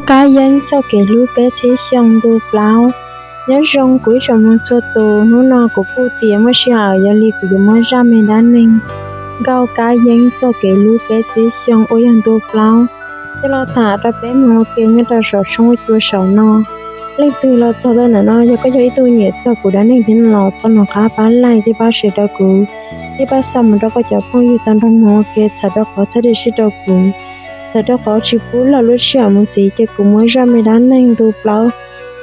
Kab Yeeb txoj kev hlub peb txhiab xyoo ntu plaub. Nyob zoo kuv ib tsoom mloog txhua tus, hnub no kuv kuj tias muaj sij hawm yog li kuv yuav muab zaj me dab neeg Nkauj Kab Yeeb txoj kev hlub peb txhiab xyoo uas yog ntu plaub coj los tham rau peb mloog ua ke nyob rau saum tshooj ua cua saum no. Leej twg los txog rau ntawm no, yog koj yog ib tug nyiam txog kuv dab neeg thiab no los txhob nco qab pab like thiab pab share rau kuv, thiab pab xa mus rau koj cov phooj ywg tau nrog mloog ua ke, txhawm rau qhov txhawb siab rau kuv. Txhawm rau qhov tsis pub lawm lub sij hawm mus ntxiv ces kuv muab zaj me dab neeg ntu plaub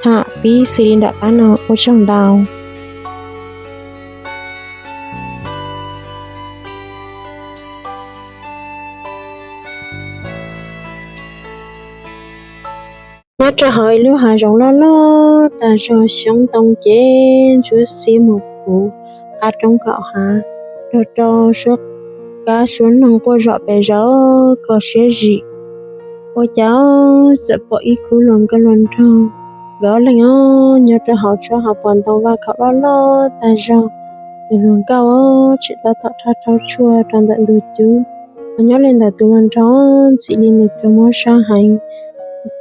tham pib xws li nram qab no, ua tsaug ntau. Nyob rau hauv ib lub hav zoov loj loj tag zog, xyoob ntoo ces ntsuab xiab mus puv qab roob kaum hav, nrog rau suab kab suab noog quaj zom pes zaum kho siab zim. Ua cas txawm pom ib khub hluas nkauj hluas nraug, nkawd ob leeg os nyob rau hauv tsob hauv paus ntoo vaj khaum loj loj tag zog. Tus hluas nkauj os tseem tab tom rhaj rhaub tshuaj rau ntawm ntug cub, ho nyob li ntawm tus hluas nraug ntxim li nws tau mob sab heev.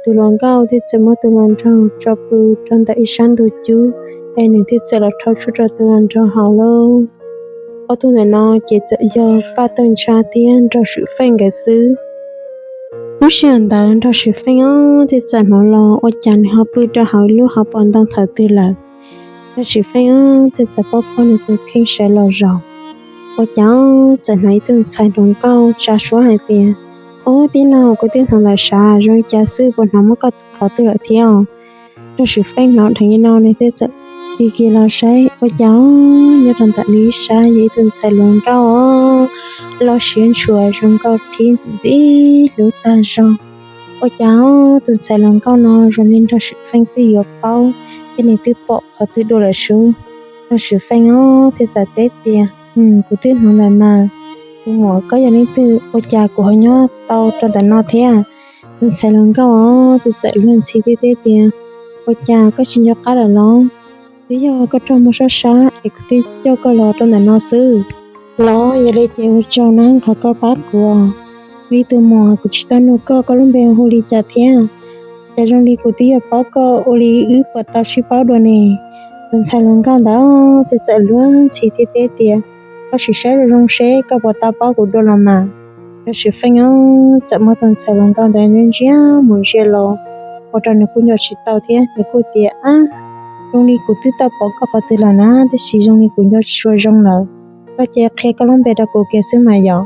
Tus hluas nkauj thiaj txawm muab tus hluas nraug tso pw rau ntawm ib sab ntug cub, es nws thiaj txawm los rhaub tshuaj rau tus hluas nraug haus lauj. Ob tug ntawm no ces txawm yog Paj Tawg Ntsha thiab Nraug Swm Feej nkawd xwb. Lub sij hawm ntawd Nraug Swm Feej os thiaj txawm hnov los ua cas nws ho pw rau hauv lub hauv paus ntoo thaum twg lawm. Nraug Swm Feej os thiaj txawm pab phob nws tus kheej sawv los zaum. Ua cas txawm hnov ib tug ntxhais hluas nkauj tsa suab hais tias, Ob, tij laug, kuv twb hnov lawm sav, zoo li cas xwb puas hnov muaj koj qhov twg lawm thiab? Nraug Swm Feej hnov dheev li no nws thiaj txawm tig kiag los saib ua cas nyob rau ntawm nws ib sab yog ib tug ntxhais hluas nkauj os, loj siab ntshua zoo nkauj thiab ntxim ntxim hlub tag zog. Ua cas tus ntxhais hluas nkauj no zoo li Nraug Swm Feej twb yuav paub thiab nws twb pom qhov twg dua lawm sub. Nraug Swm Feej os thiaj txawm teb tias, Kuv twb hnov lawm mas, tus muam koj yog leej twg ua cas kuv ho nyob tau rau ntawm no thiab? Tus ntxhais hluas nkauj os thiaj txawm luag ntxhi thiab teb tias, Ua cas koj tsis nco qab lawm los? Twb yog koj raug mob sab sab es kuv thiaj coj koj los rau ntawm no xwb. Los yog li ces ua tsaug na qhov koj pab kuv. Kuv ib tus muam, kuv tsis tau nug koj, koj lub npe hu li cas thiab? Cas zoo li kuv twb yuav paub koj, ua li wb puas tau sib paub dua ne? Tus ntxhais hluas nkauj ntawd thiaj txawm luag ntxhi thiab teb tias, Koj sim saib zoo zoo seb koj puas tau paub kuv dua los mas. Nraug Swm Feej os txawm muab tus ntxhais hluas nkauj ntawd ntsia mus ntsia los, ua rau nws kuj nco tsis tau thiab nws kuj tias, Ab, zoo li kuv twb tau pom koj qhov twg lawm na, tiam sis zoo li kuv nco tsis tshua zoo lawm. Koj cia qhia koj lub npe rau kuv kiag xwb mas yom.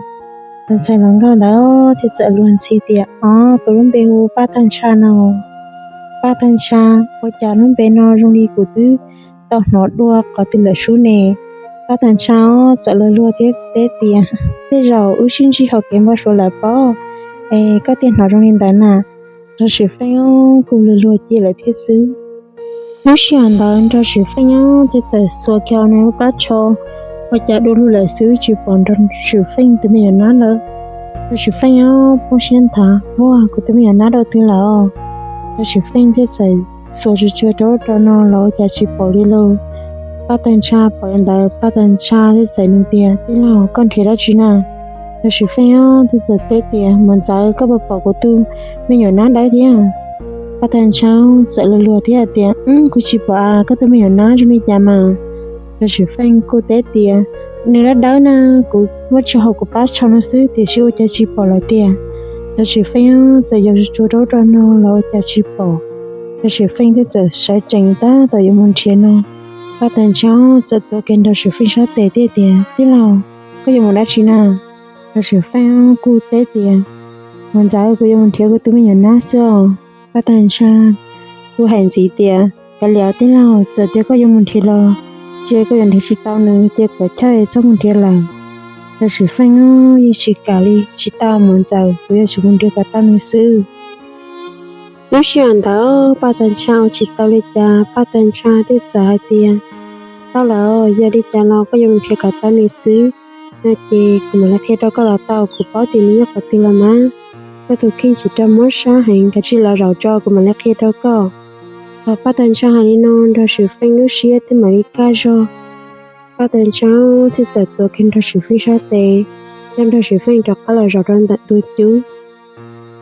Tus ntxhais hluas nkauj ntawd thiaj txawm luag ntxhi tias, Ob, kuv lub npe hu Paj Tag Ntsha no. Paj Tag Ntsha, ua cas lub npe no zoo li kuv twb tau hnov dua qhov twg lawm sub ne? Paj Tag Ntsha os txawm luag luag thiab teb tias, Tej zaum wb sib ntsib hauv kev npau suav lawm pob, es koj thiaj hnov zoo li ntawd na. Nraug Swm Feej os kuj luag luag cia lawm thiab xwb. Lub sij hawm ntawd Nraug Swm Feej os thiaj txawm xuas kiag nws lub pab tsho, ua cas du lug lawm xwb tsis pom Nraug Swm Feej tus me nyuam nab lawm. Nraug Swm Feej os poob siab nthav, Ua, kuv tus me nyuam nab dua twg lawm? Nraug Swm Feej thiaj txawm xuas tsuag tsuag rau ub rau no los ua cas tsis pom li lauj. Paj Tag Ntsha pom li ntawd Paj Tag Ntsha thiaj txawm nug tias, Tij laug, koj nrhiav dab tsi na? Nraug Swm Feej os thiaj txawm teb tias, Muam ntxawm, koj puas pom kuv tus me nyuam nab dawb thiab? Paj Tag Ntsha txawm luag luag thiab hais tias, Kuv tsis pom a, koj tus me nyuam nab zoo li cas mas? Nraug Swm Feej kuj teb tias, Nws dawb dawb na, kuv muab tso hauv kuv pab tsho no xwb tiam sis ua cas tsis pom lawm tiag. Nraug Swm Feej os txawm yos tsuag rau ub rau no los ua cas tsis pom. Nraug Swm Feej thiaj txawm sawv tsees tab tom yuav mus nrhiav no, Paj Tag Ntsha txawm tuav kiag Nraug Swm Feej sab tes thiab tias, Tij laug, koj yuav mus dab tsi na? Nraug Swm Feej os kuj teb tias, Muam ntxawm, kuv yuav mus nrhiav kuv tus me nyuam nab xwb os. Paj Tag Ntsha kuj hais ntxiv tias, Kav liam tij laug, txawm tias koj yuav mus nrhiav los, cia koj yuav nrhiav tsis tau nws ces kom chaw txhob mus nrhiav lawm. Nraug Swm Feej os yeej tsis kam li, Tsis tau muam ntxawm, kuv yuav tsum mus nrhiav kom tau nws xwb. Lub sij hawm ntawd Paj Tag Ntsha ua tsis tau li cas, Paj Tag Ntsha thiaj txawm hais tias, Tau lawm, yog li cas los koj yuav mus nrhiav kom tau nws xwb no ces kuv mam li qhia rau koj los tau, kuv paub tias nws nyob qhov twg los mas. Koj tus kheej tsis raug mob sab heev, kav tsij los zaum tso kuv mam li qhia rau koj. Thaum Paj Tag Ntsha hais li no Nraug Swm Feej lub siab thiaj mam li kaj zog. Paj Tag Ntsha thiaj txawm tuav kiag Nraug Swm Feej sab tes, coj Nraug Swm Feej rov qab los zaum rau ntawm tus cub.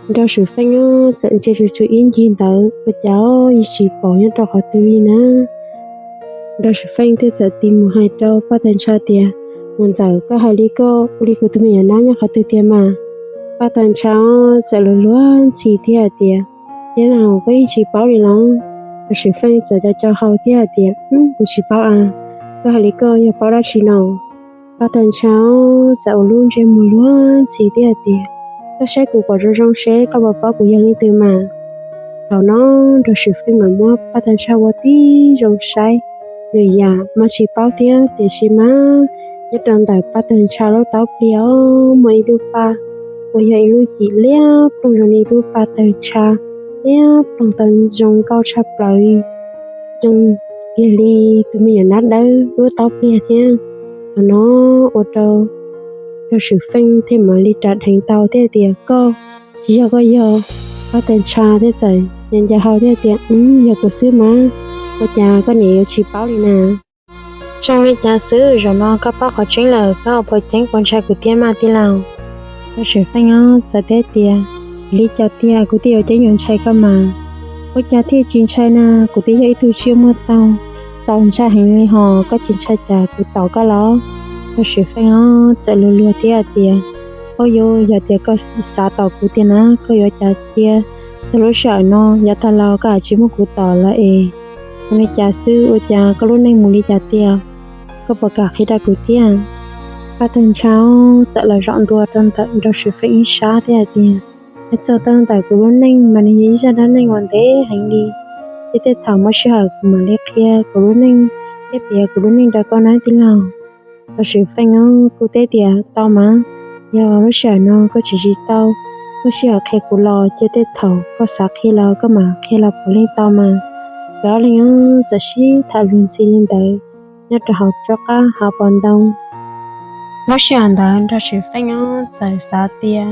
Nraug Swm Feej txawm ntsia tsum tsum ib ncig ntawd ua cas yeej tsis pom nyob rau qhov twg li na. Nraug Swm Feej thiaj txawm tig mus hais rau Paj Tawg Ntsha tias, Muam ntxawm, koj hais li koj ua li kuv tus me nyuam nab nyob qhov twg tiag mas? Paj Tawg Ntsha txawm luag luag ntxhi thiab hais tias, Tiag los koj yeej tsis paub li los? Nraug Swm Feej txawm co co hau thiab hais tias, Kuv tsis paub a, koj hais li koj yog paub dab tsi no? Paj Tawg Ntsha txawm ua lub ntsej muag luag ntxhi thiab hais tias, Koj saib kuv kom zoo zoo seb koj puas paub kuv yog leej twg mas. Thaum no Nraug Swm Feej mam muab Paj Tawg Ntsha ua tib zoo saib, nws yam mas tsis paub thiab tiam sis mas nyob rau ntawm Paj Tawg Ntsha lub taub pliag muaj ib lub paj uas yog ib lub cim liab ploog zoo li lub paj tawg ntsha, liab ploog tau zoo nkauj tshaj plaws li, zoo kiag li tus me nyuam nab dawb lub taub pliag thiab. Thaum no ua rau Nraug Swm Feej thiaj mam li ras dheev tau thiab tias, Koj, tsis yog koj yog? Paj Tawg Ntsha thiaj txawm nco nco hau thiab tias, Yog kuv xwb mas, ua cas koj niam yuav tsis paub li na? Zoo li cas xwb, zaum no koj paub qhov tseeb lawm, koj puas ceeb puas ntshai kuv thiab mas tij laug? Nraug Swm Feej txawm teb tias, Li cas tiag kuv thiaj yuav ceeb yuav ntshai koj mas? Ua cas thiaj tsis ntshai na, kuv twb yog ib tug tsiaj muaj taug, txaus ntshai heev li hos koj tsis ntshai cas kuv tom koj los? Nraug Swm Feej txawm luag luag thiab hais tias, Au yau, yog tias koj xav tom kuv tiag na, koj yuav cas cia txog lub sij hawm no yav tag los koj haj tsis muab kuv tom lawm es. Ua li cas xwb, ua cas koj lub neej mus li cas tiag? Koj puas kam qhia rau kuv thiab? Paj Tawg Ntsha txawm los zaum ntua rau ntawm Nraug Swm Feej ib sab thiab hais tias, Hais txog rau ntawm kuv lub neej mas nws yog ib zaj dab neeg uas ntev heev li, ces tej thaum muaj sij hawm kuv mam li qhia kuv lub neej thiab piav kuv lub neej rau koj na tij laug. Nraug Swm Feej kuj teb tias, Tau mas, yog lub sij hawm no koj tseem tsis tau muaj sij hawm qhia kuv los cia tej thaum koj xav qhia los koj mam qhia los puav leej tau mas. Nkawd ob leeg txawm sib tham luag ntxhi li ntawd nyob rau hauv tsob qab hav pos ntoo. Lub sij hawm ntawd Nraug Swm Feej txawm xav tias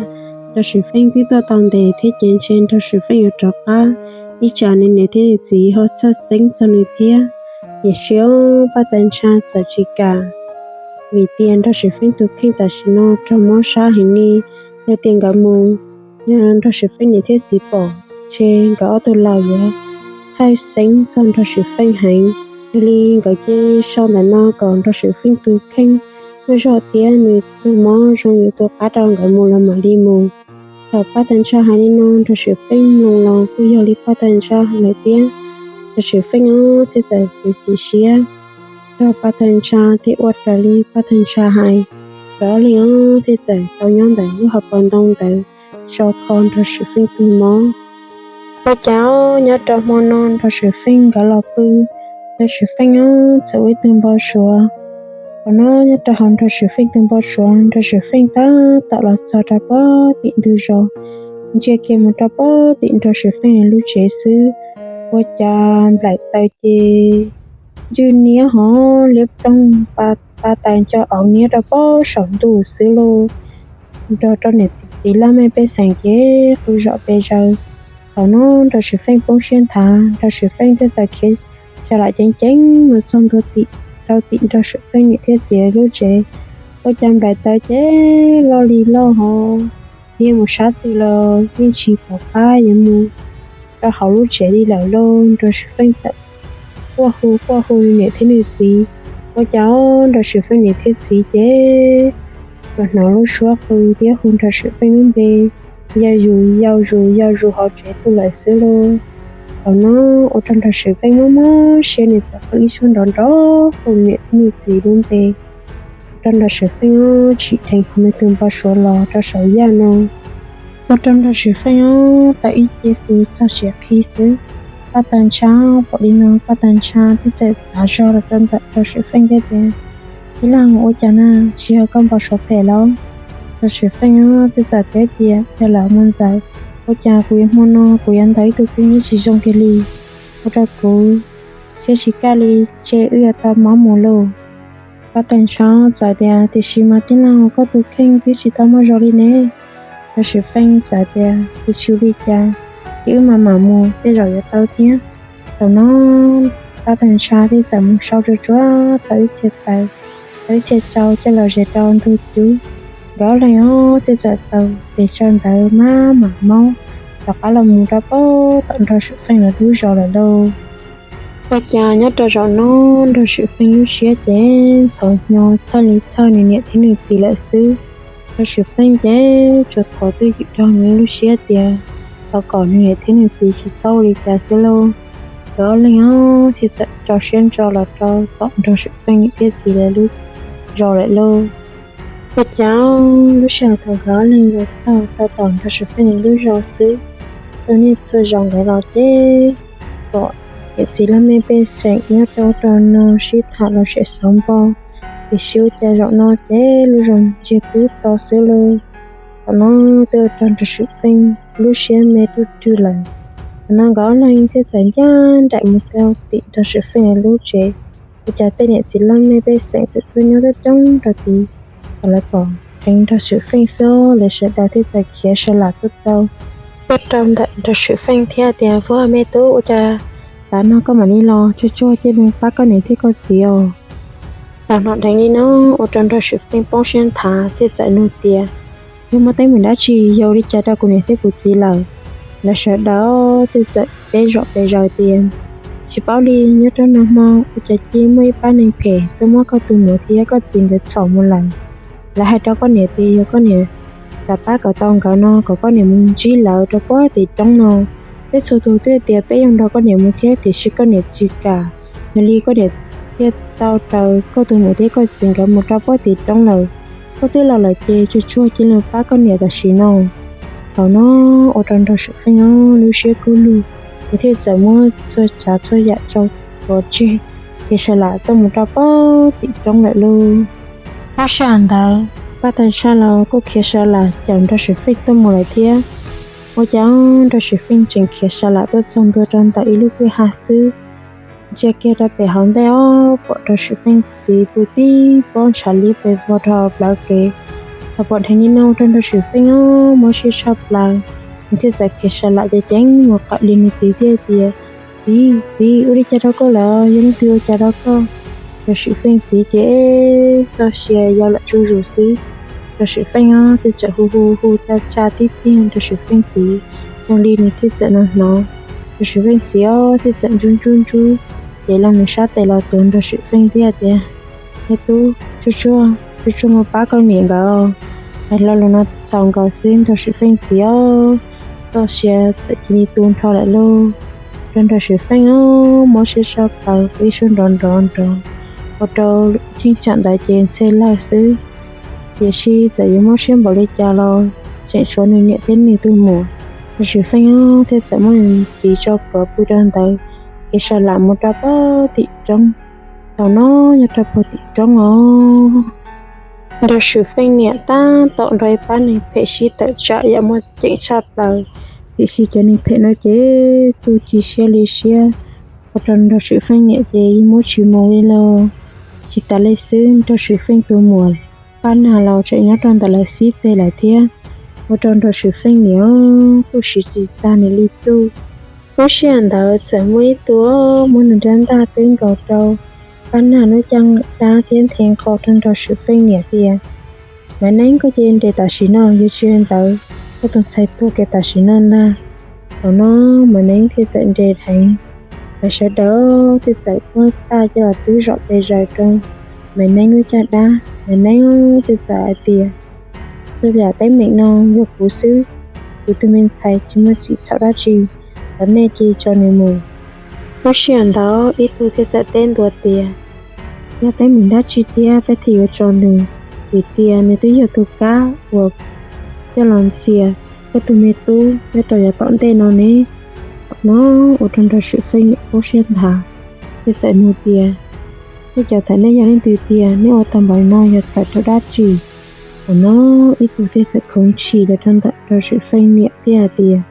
Nraug Swm Feej twb tuaj tau ntev thiab ces ntshe Nraug Swm Feej yuav rov qab, ib tsam nws niam thiab nws txiv ho txhawj xeeb txog nws thiab. Tiam sis Paj Tawg Ntsha txawm tsis kam, vim tias Nraug Swm Feej tus kheej tam sim no raug mob sab heev li, yog tias nkawd mus, yog Nraug Swm Feej niam thiab txiv pom, ntshe nkawd ob tug laus yuav txhawj xeeb txog Nraug Swm Feej heev. Yog li nkawd cia li sau ntawm no kom Nraug Swm Feej tus kheej muaj zog thiab nws tus mob zoo yuav tu qab rau nkawd mus los mam li mus. Thaum Paj Tawg Ntsha hais li no Nraug Swm Feej mloog los kuj yog li Paj Tawg Ntsha hais lawm thiab. Nraug Swm Feej thiaj txawm txiav txim siab nrog Paj Tawg Ntsha thiab ua raws li Paj Tawg Ntsha hais. Nkawd ob leeg thiaj txawm tau nyob ntawm lub hav pos ntoo ntawd so kho Nraug Swm Feej tus mob. Ua cas nyob rau hmo no Nraug Swm Feej nkawd los pw, Nraug Swm Feej txawm ua ib tug npau suav. Thaum no nyob rau hauv Nraug Swm Feej tus npau suav, Nraug Swm Feej tab tom los txog rau pem tim ntug zos. Ntsia kiag mus rau pem tim Nraug Swm Feej lub tsev xwb, ua cas nplaim taws ces ntswj niab hov liab ploog, pa tais nco auv niab rau pem saum ntuj xwb lauj. Nrog rau niam txiv laj mej pej xeem ces qw zom pes zaws. Thaum no Nraug Swm Feej poob siab nthav, Nraug Swm Feej thiaj txawm khiav cov lam ceev ceev mus txog ntua tim, rau tim Nraug Swm Feej niam thiab txiv lub tsev. Ua cas nplaim taws ces loj li loj hov, yog mus sab twg los yeej tsis pom qab yuav mus rau hauv lub tsev li lawm lauj. Nraug Swm Feej txawm quaj hu quaj hu nws niam thiab nws txiv. Ua cas Nraug Swm Feej niam thiab txiv ces los hnov lub suab qw thiab hu Nraug Swm Feej lub npe, yau zus yau zus yau zus hauv tsev tuaj lawm xwb lauj. Thaum no ua rau Nraug Swm Feej mob mob siab, nws txawm qw ib suab nrov nrov hu niam thiab nws txiv lub npe. Ua rau Nraug Swm Feej tsim dheev hauv nws tus npau suav los rau saum yaj no. Ua rau Nraug Swm Feej tau ib ce kws txog siav qhi xwb. Paj Tawg Ntsha pom li no, Paj Tawg Ntsha thiaj txawm txav zog los rau ntawm Nraug Swm Feej thiab tias, Tij laug, ua cas na, tsis yog koj npau suav phem los? Nraug Swm Feej thiaj txawm teb tias, Yog lawm muam ntxawm, ua cas kuv yuav hmo no kuv yuav ntaus ib tug tub nyab tsis zoo kiag li, ua rau kuv siab tsis kaj li, ntshe wb yuav tau mob mus lauj. Paj Tawg Ntsha txawm tias, Tiam sis mas tij laug, koj tus kheej twb tsis tau muaj zog li ne. Nraug Swm Feej txawm tias, Tsis tshu li cas, ces wb mam mam mus, tej zaum yuav tau thiab. Thaum no Paj Tawg Ntsha thiaj txawm mus sau tsuag tsuag tau ib txhia taws, tau ib txhia tsau coj los zes rau ntug cub. Nkawd ob leeg thiaj txawm taws tes tsau ntawd maj mam maub. rov qab los mus rau pem tom Nraug Swm Feej lawv lub zos lawm lauj. Ua cas nyob rau zaum no Nraug Swm Feej lub siab ces ntxhov hnyo txhawj li txhawj nws niam thiab nws txiv lawm xwb. Nraug Swm Feej ces tsuas thov twj ywm rau nws lub siab tias thov kom nws niam thiab nws txiv tsis txhob ua li cas xwb lauj. Nkawd ob leeg thiaj txawm tso siab ntso los rau tom Nraug Swm Feej niam thiab txiv lawv lub zos lawm lauj. Ua cas lub sij hawm thaum nkawd ob leeg los txog rau tom Nraug Swm Feej lub zos xwb, txhua niaj txhua zaus nkawd los ces pom niam txiv laj mej pej xeem nyob rau rau no sib tham los tseem xauv npo. Tiam sis ua cas zaum no ces lub zos ntsiag twb to xwb lauj. Thaum no twb ua rau Nraug Swm Feej lub siab me ruj rwg lawm. Thaum no nkawd ob leeg thiaj txawm ncaj nraim mus rau tim Nraug Swm Feej lub tsev. Ua cas tej niam txiv laj mej pej xeem txawm tuaj nyob coob coob rau tid, thaum lawv pom dheev Nraug Swm Feej xwb lawv sawv daws thiaj txawm khiav sa lam tuaj rau, tuaj rau ntawm Nraug Swm Feej thiab tias, Vauv, me tub, ua cas tav no koj mam li los, tsuag tsuag cia li pab koj niam thiab koj txiv os. Thaum hnov dheev li no ua rau Nraug Swm Feej poob siab nthav thiaj txawm nug tias, Yog muaj teeb meem dab tsi, yog ua li cas rau kuv niam thiab kuv txiv lawm? Lawv sawv daws thiaj txawm teb zom pes zaws tias, Tsis paub li, nyob rau nag hmo ua cas cia muaj ib pab neeg phem tuaj muab koj tus muam thiab koj txiv nkawd txhom mus lawm. Lawv hais rau koj niam tias yog koj niam xav pab kom tau nkawd no kom koj niam mus ntsib lawv rau puag tim roob no. Peb txhua tus twb tias peb yuav nrog koj niam mus thiab tiam sis koj niam tsis kam. Yog li koj niam thiaj tau raws koj tus muam thiab koj txiv nkawd mus rau puag tim roob lawm. Koj twb los lawm ces tsuag tsuag cia li pab koj niam tam sim no. Thaum no ua rau Nraug Swm Feej lub siab kub lug, nws thiaj txawm muab txhua tsav txhua yam tso tseg, khiav sa lam tuaj mus rau puag tim roob lawm lauj. Lub sij hawm ntawd pab tag zaj los kuj khiav sa lam caum Nraug Swm Feej tuaj mus lawm thiab. Ua cas Nraug Swm Feej tseem khiav sa lam tuaj txog ntua rau ntawm ib lub kwj ha xwb, ntsia kiag rau pem hauv ntej os pom Nraug Swm Feej txiv pw tib pob ntshav liab pes vog rau plawv kev. Thaum pom dheev li no rau Nraug Swm Feej mob siab tshaj plaws, nws thiaj txawm khiav sa lam ceev ceev mus qawm li nws txiv thiaj tias, Txiv, txiv, ua li cas rau koj lawm? Yog leej twg ua cas rau koj? Nraug Swm Feej txiv ces txoj sia yau lawm zuj zus xwb. Nraug Swm Feej thiaj txawm hu hu hu tsa tsa tib tiag Nraug Swm Feej txiv, zoo li nws thiaj txawm hnov hnov. Nraug Swm Feej txiv thiaj txawm ntsub ntsub ntsub, ces leej nws sab tes los tuav Nraug Swm Feej thiab tias, Me tub, tsuag tsuag, tsuag tsuag mus pab koj niam nkawd. Hais lo lus no txaus nkaus xwb Nraug Swm Feej txiv txoj sia txawm cia li tu nrho lawm lauj. Rau Nraug Swm Feej mob siab tshaj plaws, ib suab nrov nrov nrov, ua rau cheeb tsam ntawd ces ntxhe lawg xwb. Tiam sis txawm yuav mob siab npaum li cas los tseem tshuav nws niam thiab nws tus muam. Nraug Swm Feej thiaj txawm muab nws txiv tso plhuav pw rau ntawd, khiav sa lam mus rau puag tim roob. Thaum no nyob rau puag tim roob os, Nraug Swm Feej niam tab tom nrog ib pab neeg phem sib tawm tsam yam muaj ceem tshaj plaws. Tiam sis cov neeg phem no ces txuj ci siab li siab, ua rau Nraug Swm Feej niam ces yeej muab tsis mus li lauj. Tsis tas li xwb Nraug Swm Feej tus muam Paj Nag los tseem nyob rau ntawm lawv xib teg lawm thiab, ua rau Nraug Swm Feej niam kuj siv tsis tag nws li txuj. Lub sij hawm ntawd txawm muaj ib tug muab nws rab ntaj teb nkaus rau Paj Nag lub caj dab thiab nthe nqho rau Nraug Swm Feej niam tias, Maiv Neeb, koj cia li nres tam sim no, yog tsis li ntawd koj tus ntxhais tuag kiag tam sim no ntag. Thaum no Maiv Neeb thiaj txawm nres dheev, lawv sawv daws thiaj txawm muab taj coj los twb zom pes zaws rau Maiv Neeb lub caj dab. Maiv Neeb thiaj txawm hais tias, Txhua yam teeb meem no yog kuv xwb, kuv tus me ntxhais tsis muaj txim txhaum dab tsi, thov nej cia li tso nws mus. Lub sij hawm ntawd ib tug thiaj txawm teb ntua tias, Yog teeb meem dab tsi tiag peb thiaj yuav tso nws? Vim tias nws twb yog tus kab uas coj los ntxias koj tus me tub nyob rau yav tom ntej no ne. Thaum no ua rau Nraug Swm Feej niam poob siab nthav, thiaj txawm nug tias, Tej cov thaum nej yog leej twg tiag, nej ua tau npaum no yog txhawm rau dab tsi? Thaum no ib tug thiaj txawm khoov ntshis los rau ntawm Nraug Swm Feej niam thiaj hais tias,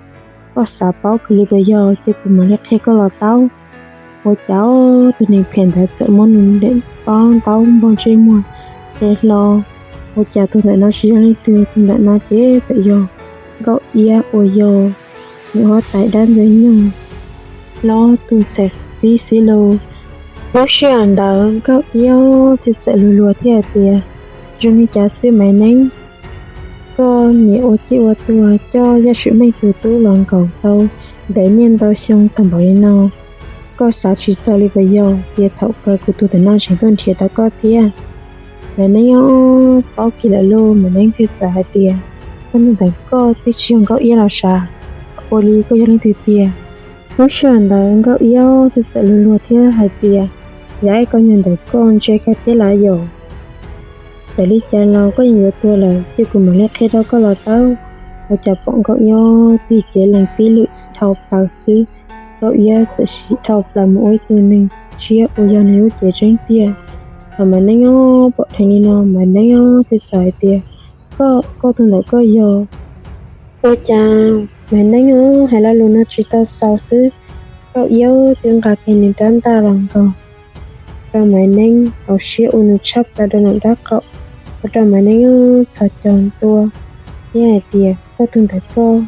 Koj xav paub kawg li puas yog? Ces kuv mam li qhia koj los tau. Ua cas tus neeg phem ntawd txawm muab nws daim pob ntaub npog ntsej muag qe hlo. Ua cas tus ntawm no tsis yog leej twg, tus ntawm no ces txawm yog Nkauj Iab uas yog nws huab tais dab ntxwg nyoog hlob tus ntxhais txib xwb lauj. Lub sij hawm ntawd Nkauj Iab thiaj txawm luag luag thiab hais tias, Zoo li cas xwb Maiv Neeb? Koj niam ua ciaj ua tuag coj Yaj Swm Meej tus tub los nkaum tau ntev niaj ntau xyoo tag npaum li no, koj xav tsis txog li puas yog tias thaum kawg kuv tus ntawm no tseem tuaj nrhiav tau koj thiab? Maiv Neeb paub kiag lawm lauj, Maiv Neeb thiaj txawm hais tias, koj tus ntawm koj twb tsis yog Nkauj Iab los sav, ua li koj yog leej twg tiag? Lub sij hawm ntawd Nkauj Iab thiaj txawm luag luag thiab hais tias, yog koj nyob ntawm koj ntshe koj thiab lawm yom. Txawm li cas los koj yeej yuav tuag lawm, cia kuv mam li qhia rau koj los tau. Ua cas pom Nkauj Iab tig cev lees tib lwm dhau plaws xwb, Nkauj Iab txawm sim dhau plaws mus ua ib tug neeg tshiab uas yog nws lub cev tseeb tiag. Thaum Maiv Neeb pom dheev li no, Maiv Neeb thiaj txawm hais tias, koj, koj tus ntawm koj yog? Ua cas Maiv Neeb hais lo lus no tsis tau xaus xwb, Nkauj Iab twb nqa kiag nws rab ntaj los nkaug rau Maiv Neeb hauv siab ua nws tshab plaws rau nraum nraub qaum, ua rau Maiv Neeb txhos caug ntua thiab hais tias, koj tus ntawm koj,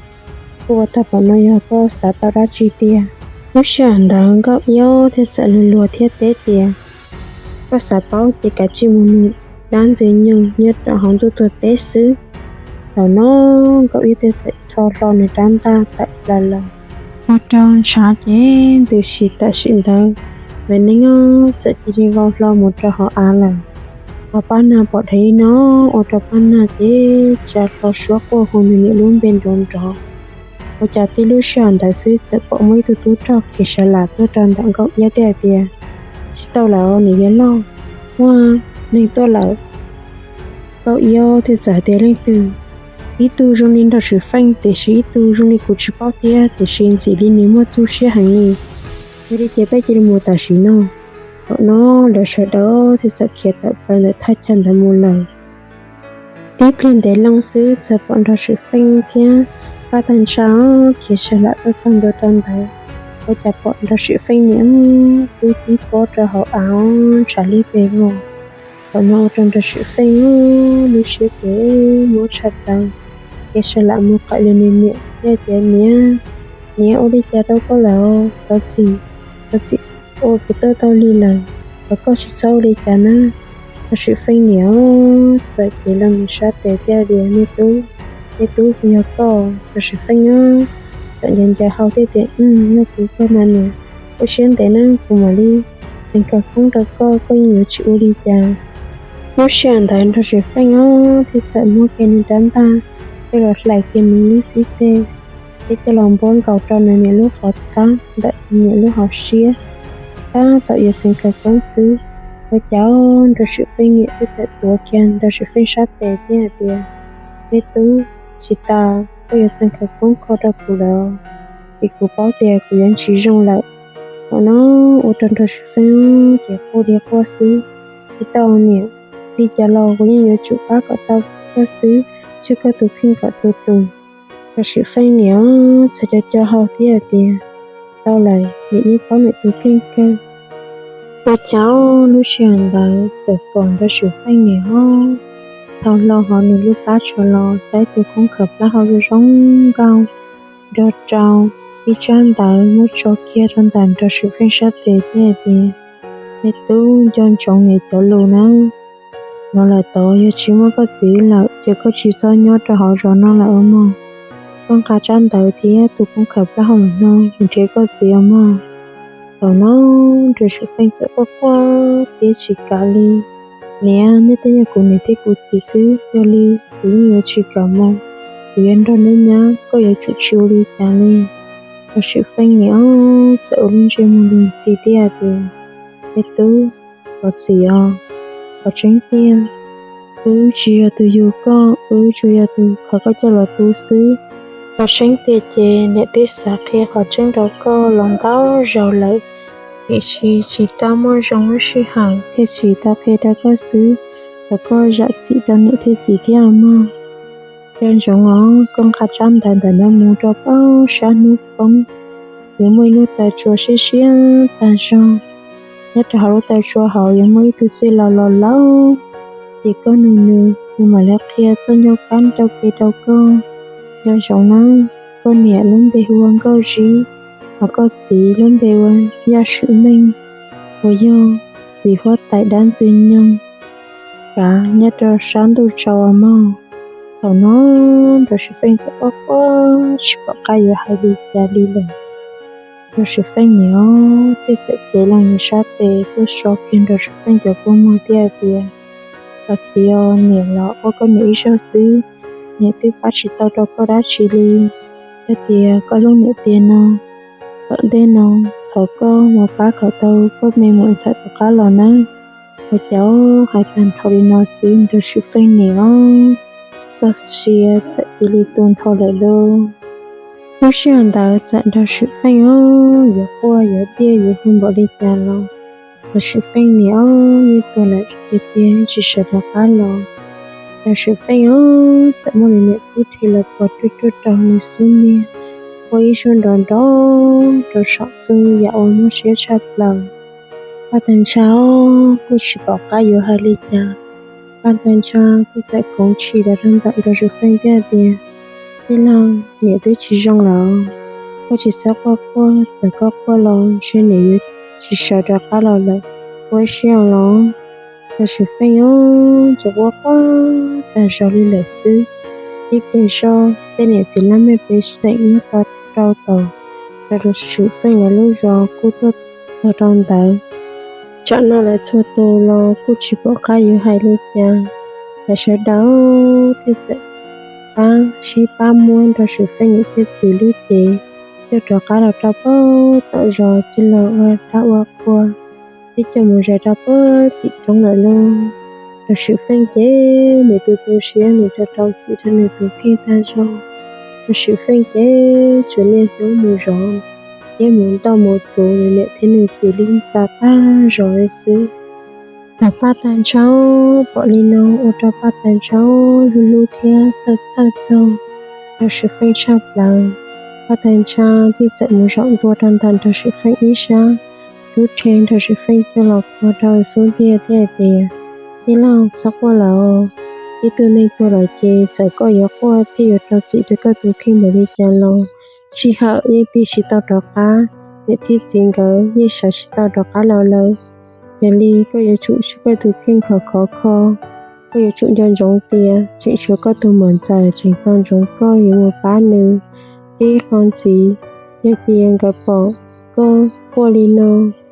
koj ua tag npaum no yog koj xav tau dab tsi tiag? Lub sij hawm ntawd Nkauj Iab thiaj txawm luag luag thiab teb tias, koj xav paub ces kav tsij mus nug dab ntxwg nyoog nyob rau hauv ntuj tuag teb xwb. Thaum no Nkauj Iab thiaj txawm rho hlo nws rab ntaj tawm plaws los, ua rau ntshav ces ntws si. Tam sim ntawd Maiv Neeb txawm cia li vau hlo mus rau hauv av lawm. Ho Paj Nag pom dheev li no, ua rau Paj Nag ces tsa hlo suab quaj hu nws niam lub npe nrov nrov. Ua cas tib lub sij hawm ntawd xwb txawm pom muaj ib tug tub rog khiav sav lam tuaj rau ntawm Nkauj Iab thiab hais tias, tsis tau lawm niam yawg loj, muaj neeg tuaj lawm. Nkauj Iab thiaj txawm hais tias, leej twg? Ib tug zoo li Nraug Swm Feej, tiam sis ib tug zoo li kuv tsis paub thiab, tiam sis ntxim li nws muaj txuj siab heev li. Yog li ces peb cia li mus tam sim no. Thaum no lawv sawv daws thiaj txawm khiav tawm plaws ntawm thaj chaw ntawd mus lawm. Tib pliag ntev loo xwb txawm pom Nraug Swm Feej thiab Paj Tag Ntsha khiav sav lam tuaj txog ntua rau ntawd. Ua cas pom Nraug Swm Feej niam twb tib pob rau hauv av ntshav liab pes vog. Thaum no ua rau Nraug Swm Feej lub siab ces mob tshaj plaws, khiav sav lam mus qawm li nws niam thiab tias, niam, niam, ua li cas rau koj lawm? Thov txim, thov txim, ua kuv tuaj tau li lawm, thov koj tsis txhob ua li cas na. Nraug Swm Feej niam txawm cev loo nws sab tes thiab tias, me tub, me tub, puas yog koj? Nraug Swm Feej txawm ncaws ncaws hau thiab tias, yog kuv kawg mas niam, ua siab ntev na, kuv mam li txeev khawv koob rau koj, koj yeej yuav tsis ua li cas. Lub sij hawm ntawd Nraug Swm Feej thiaj txawm muab kiag nws rab ntaj coj los hlais kiag nws lub xib teg thiab coj los npuab nkaus rau nws niam lub qhov txhab ntawm nws niam lub hauv siab. Tab tom yuav txeev khawv koob xwb, ua cas Nraug Swm Feej niam thiaj txawm tuav kiag Nraug Swm Feej sab tes thiab hais tias, me tub, tsis tas koj yuav txeev khawv koob kho rau kuv lawm, vim kuv paub tias kuv yuav tsis zoo lawm. Thaum no ua rau Nraug Swm Feej ces quaj li quaj xwb, tsis tau niam, li cas los kuv yeej yuav tsum pab kom tau koj xwb, tswj koj tus kheej kom tu tus. Nraug Swm Feej niam txawm co co hau thiab hais tias, tau lawm, niam yeej paub niam tus kheej kawg. Ua cas lub sij hawm ntawd txawm pom Nraug Swm Feej niam thau hlo hauv nws lub plab tshuav los tau ib tug khoob khaws plaub hau zoo zoo nkauj nrog rau ib tsab ntawv muab tso kiag rau ntawm Nraug Swm Feej sab tes thiab hais tias, me tub, nco ntsoov niam cov lus nawb. No lawm tod yog tsis muaj koj txiv lawm ces koj tsis txhob nyob rau hauv zos no lawm os mog. Koj nqa tsab ntawv thiab tus khoob khaws plaub hau no mus nrhiav koj txiv os mog. Thaum no Nraug Swm Feej txawm quaj quaj thiab tsis kam li. Niam, nej twb yog kuv niam thiab kuv txiv xwb, yog li kuv yeej yuav tsis kam mus, kuv yuav nrog neb nyob, koj yuav tsum tsis ua li cas li. Nraug Swm Feej niam txawm ua lub ntsej muag luag ntxhi thiab hais tias, me tub, thov txim os, qhov tseeb tiag, wb tsis yog tus yug koj, wb tsuas yog tus khaws koj coj los tu xwb. Qhov tseeb tiag ces niam twb xav qhia qhov tseeb rau koj los ntau zaus lawm, tiam sis tsis tau muaj zoo lub sij hawm thiaj tsis tau qhia rau koj xwb. Thov koj zam txim rau niam thiab txiv thiab os mog. Nco ntsoov os, koj nqa tsab ntawv ntawm no mus rau pem sab hnub poob, yuav muaj ib lub taw tsua siab siab tag zog. Nyob rau hauv lub taw tsua hauv yuav muaj ib tug txiv laus laus laus, ces koj nug nws, nws mam li qhia txoj ncauj kab rau kev rau koj. Nco ntsoov nawb, koj niam lub npe hu ua Nkauj Zib, hos koj txiv lub npe ua Yaj Swm Meej, uas yog txiv huab tais dab ntxwg nyoog kav nyob rau sab ntuj tsaus os mog. Thaum no Nraug Swm Feej txawm quaj quaj tsis pom qab yuav hais li cas li lawm. Nraug Swm Feej niam thiaj txawm cev loo nws sab tes tuaj so kiag Nraug Swm Feej cov kua muag thiab hais tias, Koj txiv os, niam los ua koj niam ib zaug xwb, niam twb pab tsis tau rau koj dab tsi li. Yog tias koj lub niam tiag no, tom ntej no thov koj mus pab kom tau koj me muam ntxawm rov qab los nawb. Ua cas hais tag nrho li no xwb Nraug Swm Feej niam txoj sia txawm cia li tu nrho lawm lauj. Lub sij hawm ntawd txawm Nraug Swm Feej yuav quaj yuav diaj yuav hu npaum li cas los Nraug Swm Feej niam yeej tuag lawm tiag tiag tsis sawv rov qab los. Nraug Swm Feej txawm muab nws niam tub rhe los pov ruaj ruaj rau nws xub ntiag, ua ib suab nrov nrov rau saum ntuj yam uas mob siab tshaj plaws. Paj Tag Ntsha kuj tsis pom qab yuav hais li cas. Paj Tag Ntsha kuj txawm khoov tshis rau rau ntawm Nraug Swm Feej thiab tias, Tij laug, niam twb tsis zoo lawm, koj tsis txhob quaj quaj, txawm koj quaj los ntshe niam yuav tsis sawv rov qab los lawm, ua siab los. Nraug Swm Feej tsuas quaj quaj tag zog li lawm xwb. Ib pliag zog tej niam txiv laj mej pej xeem nyob rau tom Nraug Swm Feej lawv lub zos kuj tuaj txog rau ntawd. Tsam no lawv txhua tus los kuj tsis pom qab yuav hais li cas, lawv sawv daws thiaj txawm pab sib pab muab Nraug Swm Feej niam thiab txiv lub cev coj rov qab los rau pem tom zos coj los ua dab ua qhua, thiab coj mus zais rau pem tim roob lawm lauj. Nraug Swm Feej ces nws tu tu siab nws rau rau txim rau nws tus kheej tag zog. Nraug Swm Feej ces tsuas niaj hnub mus zov thiab mus ntoj mus tuv nws niam thiab nws txiv lub ntxa tag zog li xwb. Thaum Paj Tag Ntsha pom li no ua rau Paj Tag Ntsha hlub hlub thiab txhawj txhawj txog Nraug Swm Feej tshaj plaws. Paj Tag Ntsha thiaj txawm mus zaum ntua rau ntawm Nraug Swm Feej ib sab, rub rhe Nraug Swm Feej coj los kho rau xub ntiag thiab hais tias, Tij laug, txhob quaj lawm. Ib tug neeg tuag lawm ces txawm koj yuav quaj thiab yuav rau txim rau koj tus kheej npaum li cas los sij hawm yeej tig tsis tau rov qab, niam thiab txiv nkawd yeej sawv tsis tau rov qab los lawm. Yog li koj yuav tsum tshuav koj tus kheej khov khov kho, koj yuav tsum nco ntsoov tias tseem tshuav koj tus muam ntxawm tseem tos ntsoov koj yuav mus pab nws. Thiab ib qho ntxiv, yog tias nkawd pom koj quaj li no,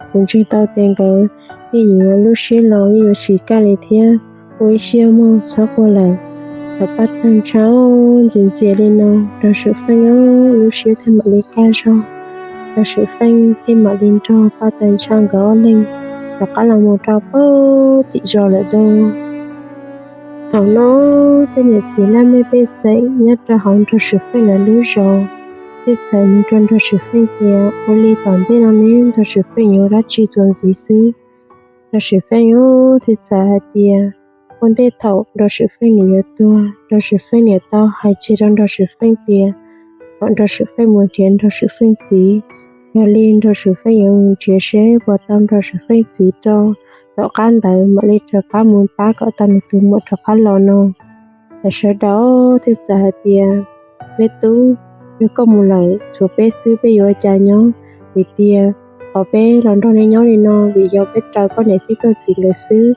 kuv ntseeg tau tias nkawd yeej yuav lub siab los yeej yuav tsis kaj li thiab. Ua ib siab mog, txhob quaj lawm. Thaum Paj Tag Ntsha ntxias ntxias li no, Nraug Swm Feej lub siab thiaj mam li kaj zog. Nraug Swm Feej thiaj mam li nrog Paj Tag Ntsha nkawd ob leeg rov qab los mus rau pem tim zos lawm lauj. Thaum no tej niam txiv laj mej pej xeem nyob rau hauv Nraug Swm Feej lawv lub zos thiaj txawm mus rau Nraug Swm Feej tias, Ua li tom ntej no ne Nraug Swm Feej yuav ua dab tsi txuas ntxiv xwb? Nraug Swm Feej thiaj txawm hais tias, ua ntej thaum Nraug Swm Feej niam yuav tuag, Nraug Swm Feej niam tau hais tseg rau Nraug Swm Feej tias kom Nraug Swm Feej mus nrhiav Nraug Swm Feej txiv. Yog li Nraug Swm Feej yuav mus nrhiav seb puas tau Nraug Swm Feej txiv rau, tom qab ntawd mam li rov qab mus pab kom tau nws tus muam rov qab los no. Lawv sawv daws thiaj txawm hais tias, Me tub, yog koj mus lawm tshuav peb xwb peb yuav ua cas nyob? Vim tias qhov peb los nrog nej nyob li no vim yog peb raws koj niam thiab koj txiv nkawd xwb.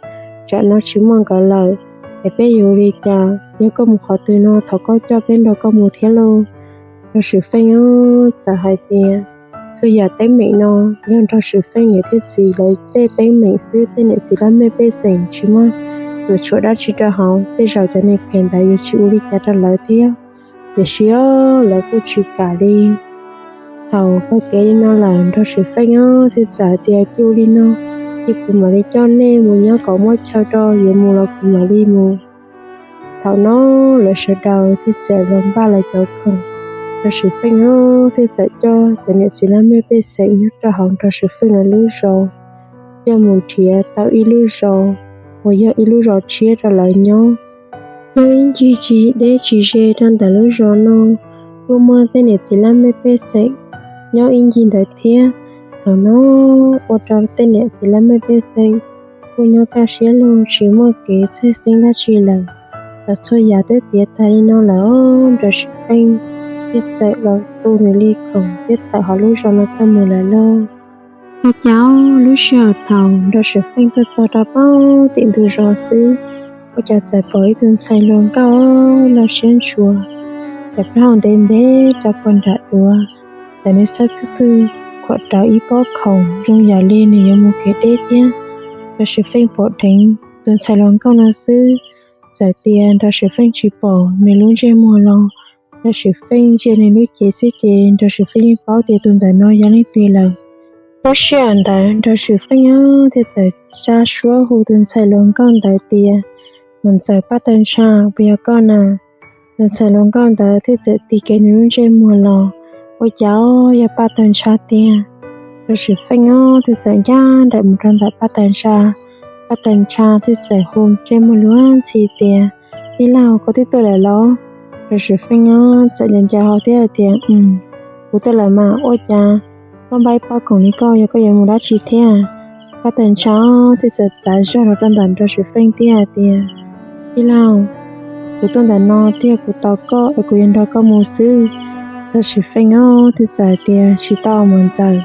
Tsam no tsis muaj nkawd lawm es peb yuav ua li cas? Yog koj mus qhov twg no thov koj coj peb nrog koj mus thiab lauj. Nraug Swm Feej txawm hais tias, txhua yam teeb meem no yog Nraug Swm Feej niam thiab txiv lawv tej teeb meem xwb, tej niam txiv laj mej pej xeem tsis muaj tus tshuam dab tsi rau hauv. Tej zaum cov neeg phem ntawd yuav tsis ua li cas rau lawv thiab. Tiam sis lawv kuj tsis kam li. Thaum tag kev li no lawm Nraug Swm Feej thiaj txawm hais tias, Cia ua li no, cia kuv mam li coj nej mus nyob kom muab chaw rau, yuav mus los kuv mam li mus. Thaum no lawv sawv daws thiaj txawm los npaj lawv cov khoom. Nraug Swm Feej thiaj txawm coj cov niam txiv laj mej pej xeem nyob rau hauv Nraug Swm Feej lawv lub zos coj mus nrhiav tau ib lub zos uas yog ib lub zos tshiab rau lawv nyob. Nyob ib ncig tsis deb tsis ze rau ntawm lub zos no kuj muaj tej niam txiv laj mej pej xeem nyob ib ncig ntawd thiab. Thaum no ua rau tej niam txiv laj mej pej xeem kuj nyob kaj siab lug tsis muaj kev txhawj xeeb dab tsi lawm. Thaum txhua yam twb tiav tas li no lawm, Nraug Swm Feej thiaj txawm los tu nws li khoom thiab tawm hauv lub zos no tuaj mus lawm lauj. Ua cas lub sij hawm thaum Nraug Swm Feej tuaj txog rau pem tim ntug zos xwb, Ua cas txawm pom ib tug ntxhais hluas nkauj loj siab ntshua, txawm plaub hau ntev ntev rau puag nram duav, txawm nws xawb txhwb twg khuam rau ib pob khoom zoo yam li nws yuav mus kev deb thiab. Nraug Sim Feej pom dheev tus ntxhais hluas nkauj no xwb, txawm tias Nraug Sim Feej tsis pom nws lub ntsej muag los, Nraug Sim Feej ntsia nws lub cev xwb ces Nraug Sim Feej yeej paub tias tus ntawm no yog leej twg lawm. Lub sij hawm ntawd Nraug Sim Feej thiaj txawm tsa suab hu tus ntxhais hluas nkauj ntawd tias, Mus ntxawm, Paj Tawg Ntsha, puas yog koj na? Tus ntxhais hluas nkauj ntawd thiaj txawm tis kiag nws lub ntsej muag los, Ua cas yog Paj Tawg Ntsha tiag. Nraug Sim Feej thiaj txawm ncaj nraim mus rau ntawm Paj Tawg Ntsha. Paj Tawg Ntsha thiaj txawm hu ntsej muag luag ntxhi tias, Tij laug, koj twb tuaj lawm los? Nraug Sim Feej txawm nco nco hau thiab hais tias, Kuv tuaj lawm mas, ua cas koj npaj ib pob khoom li koj, yog koj yuav mus dab tsi thiab? Paj Tawg Ntsha thiaj txawm txav zog los rau ntawm Nraug Sim Feej thiab hais tias, Tij laug, kuv tuaj ntawm no thiab kuv tos koj es kuv yuav nrog koj mus xwb. Nraug Sim Feej thiaj txawm hais tias, Tsis tau, Mus Ntxawm,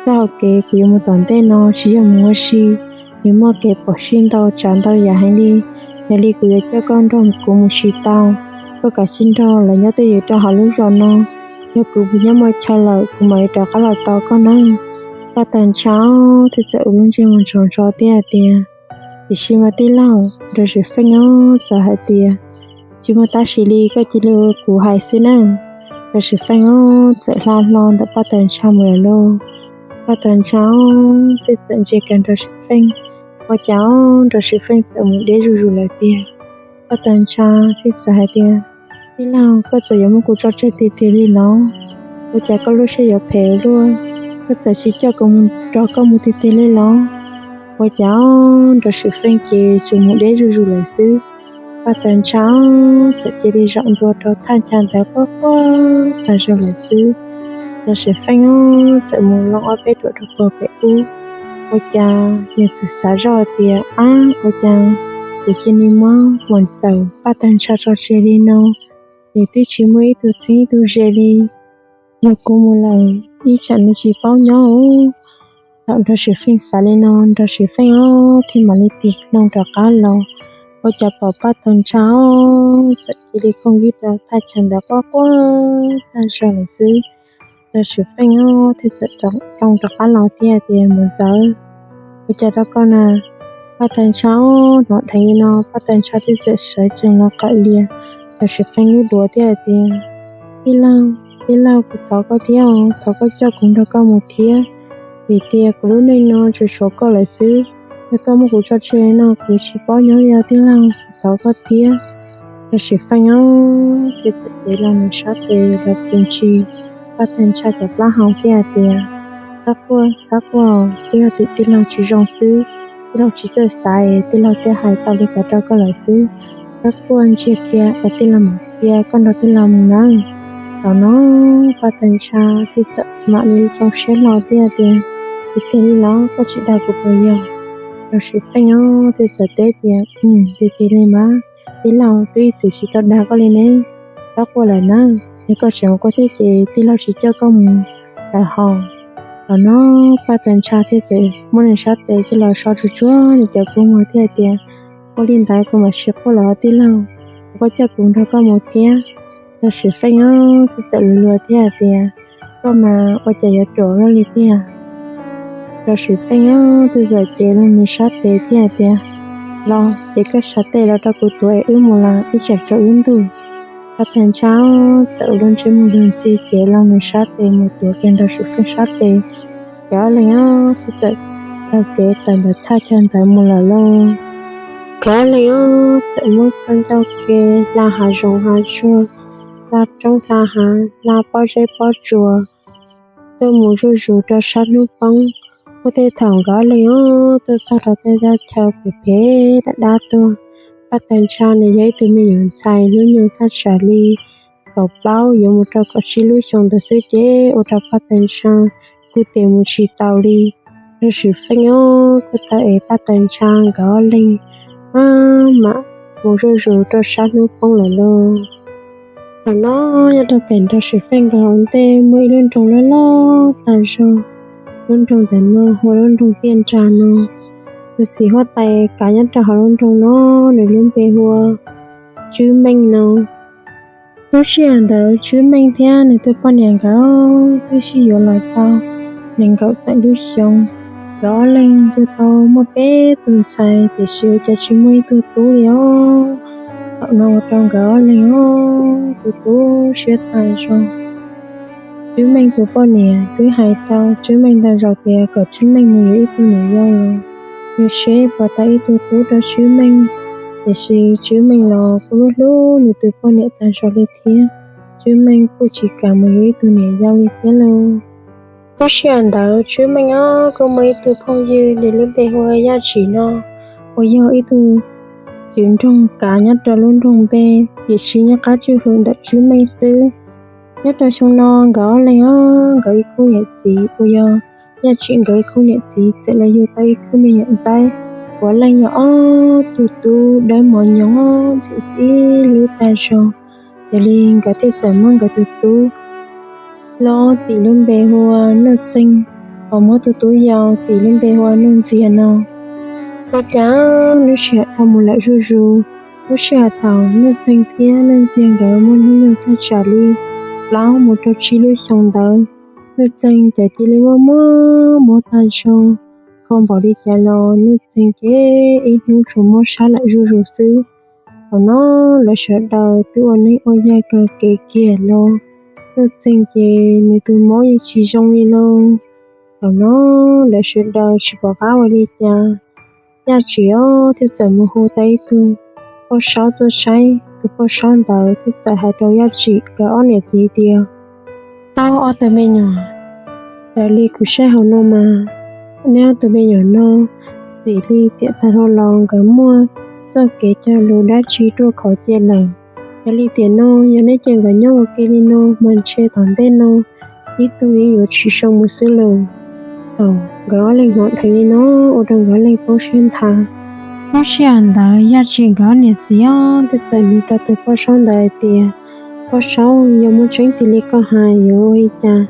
txoj hau kev kuv yuav mus tom ntej no tsis yog mus ua si, nws muaj kev phom sij ntau tsav ntau yam heev li. Yog li kuv yuav coj koj nrog kuv mus tsis tau. Koj kav tsij nrog lawv nyob twj ywm rau hauv lub zos no, yog kuv nyob muaj chaw lawm kuv mam li rov qab los tos koj nawb. Paj Tawg Ntsha thiaj txawm ua lub ntsej muag ntsoov ntsoov thiab hais tias, Tiam sis mas tij laug, Nraug Sim Feej txawm hais tias, Tsis muaj tab sis li, koj cia li ua kuv hais xwb nawb. Nraug Sim Feej txawm hla hlo ntawm Paj Tawg Ntsha mus lawm lauj. Paj Tawg Ntsha thiaj txawm ntsia kiag Nraug Sim Feej, ua cas Nraug Sim Feej txawm mus deb zuj zus lawm tiag. Paj Tawg Ntsha thiaj txawm hais tias, Tij laug, koj txawm yuav muab kuv tso tseg tiag tiag li los? Ua cas koj lub siab yuav phem luaj? Koj txawm tsis coj kuv mus nrog koj mus tiag tiag li los? Ua cas Nraug Sim Feej ces tsuas mus deb zuj zus lawm xwb. Paj Tawg Ntsha txawm cia li zaum ntua rau thaj chaw ntawd quaj quaj tag zog lawm xwb. Nraug Sim Feej txawm mus loo ob peb ruam rau puag pem ub. Ua cas nws txawm xav zoj tias, Ab, ua cas kuv cia li muab Mus Ntxawm, Paj Tawg Ntsha tso tseg li no? Nws twb tsis muaj ib tug txheeb ib tug ze li. Yog kuv mus lawm ib tsam nws tsis paub nyob. Thaum Nraug Sim Feej xav li no, Nraug Sim Feej thiaj mam li tig loo rov qab los. Ua cas pom Paj Tawg Ntsha txawm cia li khooj ywg rau thaj chaw ntawd quaj quaj tag zog lawm xwb. Nraug Sim Feej thiaj txawm loo rov qab los thiab tias, Mus Ntxawm, ua cas rau koj na? Paj Tawg Ntsha hnov dheev li no, Paj Tawg Ntsha thiaj txawm sawv tsees los qawm lias Nraug Sim Feej lub duav thiab hais tias, Tij laug, tij laug, kuv thov koj thiab os, thov koj coj kuv nrog koj mus thiab, vim tias kuv lub neej no tsuas tshuav koj lawm xwb. Yog koj muab kuv tso tseg no kuv tsis paub nyob li os tij laug, kuv thov koj thiab. Nraug Sim Feej thiaj txawm cev loo nws sab tes los tus ntsis Paj Tawg Ntsha cov plaub hau thiab hais tias, Txhob quaj, txhob quaj, twb yog tim tij laug tsis zoo xwb. Tij laug tsis txawj xav es tij laug thiaj hais tau li cas rau koj lawm xwb. Txhob quaj, ntsia kiag es tij laug mam qhia koj nrog tij laug mus nawb. Thaum no Paj Tawg Ntsha thiaj txawm mam li zoo siab hlo thiab tias, Tiag tiag li los? Koj tsis dag kuv puas yog? Nraug Sim Feej thiaj txawm teb tias, Tiag tiag li mas, tij laug twb ib txwm tsis tau dag koj li ne. Txhob quaj lawm nawb, yog koj tseem quaj thiab ces tij laug tsis coj koj mus lawm hos. Thaum no Paj Tawg Ntsha thiaj txawm muab nws sab tes coj los so tsuag tsuag nws cov kua muag thiab hais tias, Ua li ntawd kuv mam tsis quaj lawm tij laug, thov koj coj kuv nrog koj mus thiab. Nraug Sim Feej thiaj txawm luag luag thiab hais tias, Koj mas ua cas yuav ruam luaj li tiag. Nraug Sim Feej thiaj txawm cev loo nws sab tes thiab hais tias, Los ces koj sab tes los rau kuv tuav es wb mus los ib tsam tsaus wb ntuj. Paj Tawg Ntsha txawm ua lub ntsej muag luag ntxhi cev loo nws sab tes mus tuav kiag Nraug Sim Feej sab tes. Nkawd ob leeg thiaj txawm taug kev tawm ntawm thaj chaw ntawd mus lawm lauj. Nkawd ob leeg txawm muab txoj ncauj ke hla hav zoov hav tsuag, hla roob hla hav, hla pob zeb pob tsuas, tuaj mus zuj zus rau sab hnub poob. Kuj tej thaum nkawd ob leeg tuaj txog rau tej thaj chaw phem phem dab dab tuaj, Paj Tawg Ntsha nws yog ib tug me nyuam ntxhais hnub nyoog thaj tsam li kaum plaub yuav mus rau kaum tsib lub xyoo ntawd xwb ces ua rau Paj Tawg Ntsha kuj tes mus tsis taus li. Nraug Sim Feej kuj tau ev Paj Tawg Ntsha nkawd ob leeg maj mam mus zuj zus rau sab hnub poob lawm lauj. Thaum no nyob rau pem Nraug Sim Feej nkawd hauv ntej muaj ib lub nroog loj loj tag zog. Lub nroog ntawm no hu ua lub nroog Tiaj Nra no. tus txiv huab tais kav nyob rau hauv lub nroog no, nws lub npe hu ua Tswb Meej no. Lub sij hawm ntawd Tswb Meej thiab nws tus poj niam nkawd twb sib yuav los tau nees nkaum tawm lub xyoo. Nkawd ob leeg twb tau muaj peb tus ntxhais, tiam sis ua cas tsis muaj ib tug tub li os. Thaum no ua rau nkawd ob leeg ob tug tu siab tag zog. Tswb Meej tus poj niam twb hais rau Tswb Meej ntau zaus tias kom Tswb Meej mus yuav ib tug niam yau los yog seb puas tau ib tug tub rau Tswb Meej, tiam sis Tswb Meej los kuj hlub hlub nws tus poj niam tag zog li thiab. Tswb Meej kuj tsis kam mus yuav ib tug niam yau li thiab lauj. Lub sij hawm ntawd Tswb Meej ob kuj muaj ib tug phooj ywg, nws lub npe hu ua Yaj Tsim no, uas yog ib tug tswv nroog kav nyob rau lub nroog npe, tiam sis nyob qab tswj hwm ntawm Tswb Meej xwb. Nyob rau xyoo no nkawd ob leeg ob, nkawd ib khub niam txiv uas yog Yaj Tsim nkawd ib khub niam txiv txawm los yug tau ib khub me nyuam ntxaib, puav leej yog ob tug tub dawb mos nyoos ntxim ntxim hlub tag zog. Yog li nkawd thiaj txawm muab nkawd tus tub hlob tim lub npe hu ua Nuj Txeeg, ho muab tus tub yau tim lub npe hu ua Nuj Ntxiag no. Ua cas lub sij hawm dhau mus lawm zuj zus, lub sij hawm thaum Nuj Txeeg thiab Nuj Ntxiag nkawd muaj hnub nyoog thaj tsam li plaub mus rau tsib lub xyoo ntawd, Nuj Txeeg ces cia li muaj muab mob tag zog. Kho npaum li cas los Nuj Txeeg ces ib hnub tsuas mob sab lawm zuj zus xwb. Thaum no lawv sawv daws twb ua neeb ua yaig kawg kev kiag los, Nuj Txeeg ces nws tus mob yeej tsis zoo li lauj. Thaum no lawv sawv daws tsis pom qab ua li cas, Yaj Tsim thiaj txawm mus hu tau ib tug poj saub tuaj saib. Tus poj saub ntawd thiaj txawm hais rau Yaj Tsim nkawd ob niam txiv tias, Tau ob tug me nyuam, raws li kuv saib hauv no mas, neb ob tug me nyuam no txim li tiam tag dhau los nkawd muaj txoj kev cog lus dab tsi ruaj khov cia lawm. Yog li tiam no yog neb cia nkawd nyob ua ke li no mas ntshe tom ntej no ib tug ib yuav tsis zoo mus xwb lauj. Thaum nkawd ob leeg hnov dheev li no ua rau nkawd ob leeg poob siab nthav. Lub sij hawm ntawd Yaj Tsim nkawd ob niam txiv ob twb txawm nug rau tus poj saub ntawd hais tias, Poj saub, yog muaj tseeb tiag li koj hais yuav ua li cas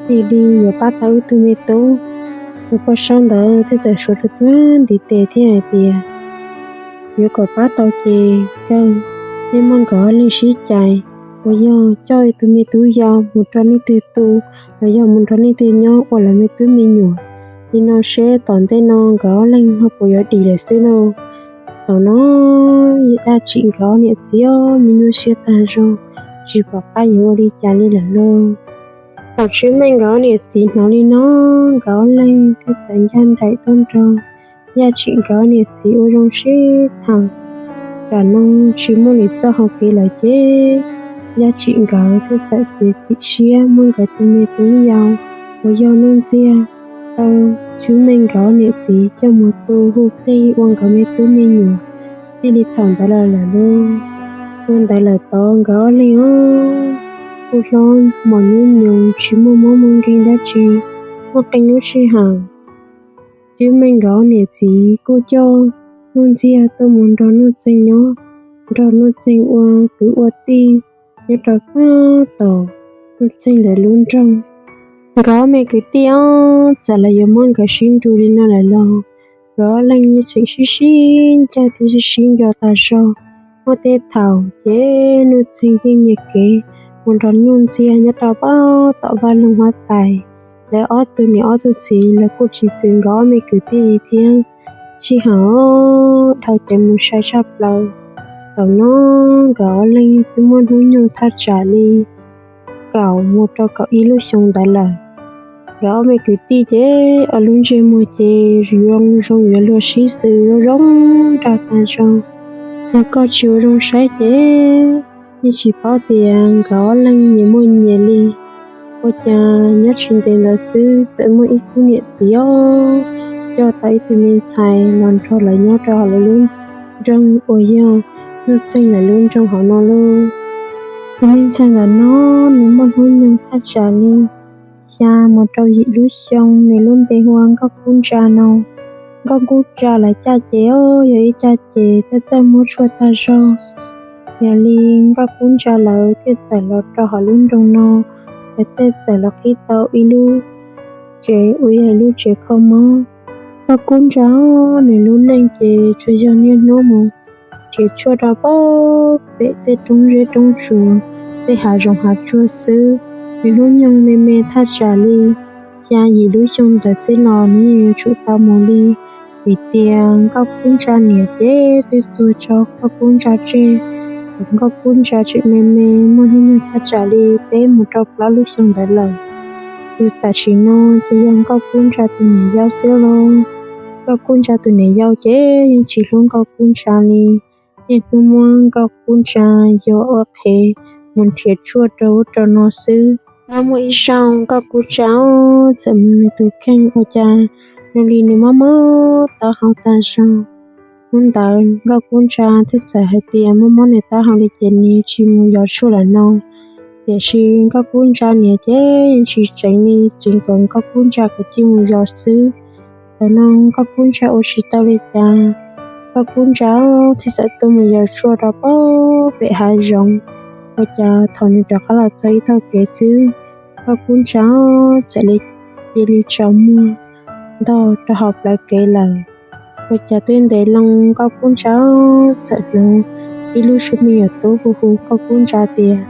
thiaj li yuav pab tau wb tug me tub? Tus poj saub ntawd thiaj txawm suav rau tuag ntiv tes thiab hais tias, Yuav kom pab tau ces kawg, nej muab nkawd ob leeg sib cais, uas yog coj ib tug me tub yau mus rau nej tug tu, los yog mus nrog nej tug nyob ua lawv me tub me nyuam. Li no seb tom ntej no nkawd ob leeg ho puas yuav dim lawm xwb lauj. Thaum no Yaj Tsim nkawd ob niam txiv ob nyuaj nyuaj siab tag zog, tsis pom qab yuav ua li cas li lawm lauj. Thaum Tswb Meej nkawd ob niam txiv hnov li no, nkawd ob leeg thiaj txawm ncaj nraim tuaj nrog Yaj Tsim nkawd ob niam txiv ua zoo sib tham. Tam no tsis muaj lwm txoj hau kev lawm ces Yaj Tsim nkawd thiaj txawm txiav txim siab muab nkawd tus me tub yau uas yog Nuj Ntxiag rau Tswb Meej nkawd ob niam txiv coj mus tu hu plig ua nkawd me tub me nyuam. Txij li thaum ntawd los lawm lauj, ua ntawd lawm tod nkawd ob leeg ob kuj hlob mos nyuaj nyoos tsis muaj mob muaj nkeeg dab tsi. Muaj qee lub sij hawm Tswb Meej nkawd ob niam txiv kuj coj Nuj Ntxiag tuaj mus nrog Nuj Txeeg nyob, nrog Nuj Txeeg ua kwv ua tij nyob rau pem tom Nuj Txeeg lawv lub nroog. Nkawd ob me kwv tij ob txawm lawv yuav muab nkawd sib nrug li no lawm los nkawd ob leeg yeej tseem sib sib ncag thiab sib sib nco tag zog. Muaj tej thaum ces Nuj Txeeg yeej nyiag kev mus nrog Nuj Ntxiag nyob rau pem tom vaj loog huab tais. Lawv ob tug niam ob tug txiv los kuj tsis txwv nkawd ob me kwv tij li thiab. Sij hawm dhau ces mus sai tshaj plaws. Thaum no nkawd ob leeg twb muaj hnub nyoog thaj tsam li kaum mus rau kaum ib lub xyoo ntawd lawm. Nkawd ob me kwv tij ces ob lub ntsej muag ces zoo zoo yuav luag sib xws zoo zoo nraug tag zog. Yog koj tsis ua zoo saib ces yeej tsis paub tias nkawd ob leeg nyias muaj nyias li. Ua cas nyob tsis ntev ntawd xwb txawm muaj ib khub niam txiv os coj tau ib tug me ntxhais los nrog lawv nyob rau hauv lawv lub nroog uas yog Nuj Txeeg lawv lub nroog hauv no lauj. Tus me ntxhais ntawm no nws muaj hnub nyoog thaj tsam li xya mus rau yim lub xyoo, nws lub npe hu ua Nkauj Kub Ntsa no. Nkauj Kub Ntsa lawv caj ces os yog ib caj ces txawj txawj muab tshuaj tag zog. Yog li Nkauj Kub Ntsa lawv thiaj txawm los rau hauv lub nroog no, lawv thiaj txawm los qhib tau ib lub tsev uas yog ib lub tsev kho mob. Nkauj Kub Ntsa nws lub neej ces tsuas yog niaj hnub mus nrhiav tshuaj rau pem tej roob zeb roob tsuas, tej hav zoov hav tsuag xwb. Nws hnub nyoog me me thaj tsam li xya yim lub xyoo ntawd xwb los nws yeej yuav tsum tau mus li, vim tias Nkauj Kub Ntsa niam ces twb tuag tso Nkauj Kub Ntsa tseg. Thaum Nkauj Kub Ntsa tseem me me muaj hnub nyoog thaj tsam li peb mus rau plaub lub xyoo ntawd lawm. Tus tam sim no ces yog Nkauj Kub Ntsa tus niam yau xwb lauj. Nkauj Kub Ntsa tus niam yau ces yeej tsis hlub Nkauj Kub Ntsa li, niaj hnub muab Nkauj Kub Ntsa yog ua qhev mus nrhiav tshuaj rau ub rau no xwb. Nyob muaj ib zaug Nkauj Kub Ntsa txawm mus nws tus kheej ua cas zoo li nws mob mob taub hau tag zog. Hnub ntawd Nkauj Kub Ntsa thiaj txawm hais tias mob mob nws taub hau li ces nws tsis mus yos tshuaj lawm no. Tiam sis Nkauj Kub Ntsa niam ces yeej tsis tseev li, tseev kom Nkauj Kub Ntsa kav tsij mus yos xwb. Thaum no Nkauj Kub Ntsa ua tsis tau li cas, Nkauj Kub Ntsa thiaj txawm tuaj mus yos tshuaj rau pem hav zoov. Ua cas thaum nws rov qab los txog ib tag kev xwb, Nkauj Kub Ntsa txawm cia li tsaus muag ntog rau hauv plawv kev lawm. Ua cas twb ntev loo Nkauj Kub Ntsa txawm hnov ib lub suab me nyuam tub hu hu Nkauj Kub Ntsa tias,